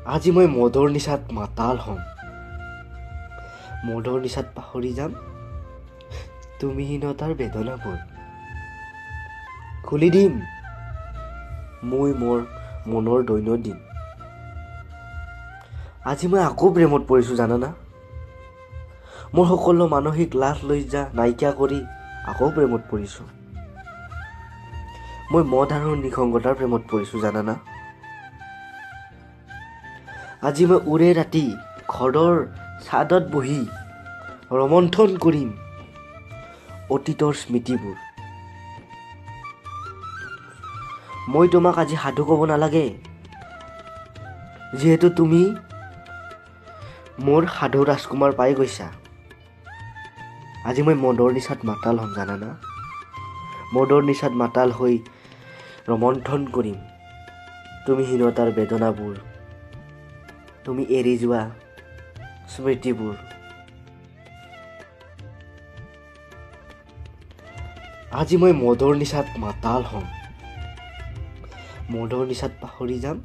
আজি মই মদৰ নিচাত মাতাল হ'ম। মদৰ নিচাত পাহৰি যাম তুমিহীনতাৰ বেদনাবোৰ। খুলি দিম মই মোৰ মনৰ দৈনন্দিন। আজি মই আকৌ প্ৰেমত পৰিছোঁ জানানা? মোৰ সকলো মানসিক লাজ লজ্জা নাইকিয়া কৰি আকৌ প্ৰেমত পৰিছোঁ। মই মদ আৰু নিসংগতাৰ প্ৰেমত পৰিছোঁ জানানা? আজি মই ওৰে ৰাতি ঘৰৰ ছাদত বহি ৰমন্থন কৰিম অতীতৰ স্মৃতিবোৰ। মই তোমাক আজি সাধু ক'ব নালাগে, যিহেতু তুমি মোৰ সাধু ৰাজকুমাৰ পাই গৈছা। আজি মই মদৰ নিচাত মাতাল হ'ম জানানা? মদৰ নিচাত মাতাল হৈ ৰমন্থন কৰিম তুমিহীনতাৰ বেদনাবোৰ, তুমি এৰি যোৱা স্মৃতিবোৰ। আজি মই মদৰ নিচাত মাতাল হ'ম। মদৰ নিচাত পাহৰি যাম।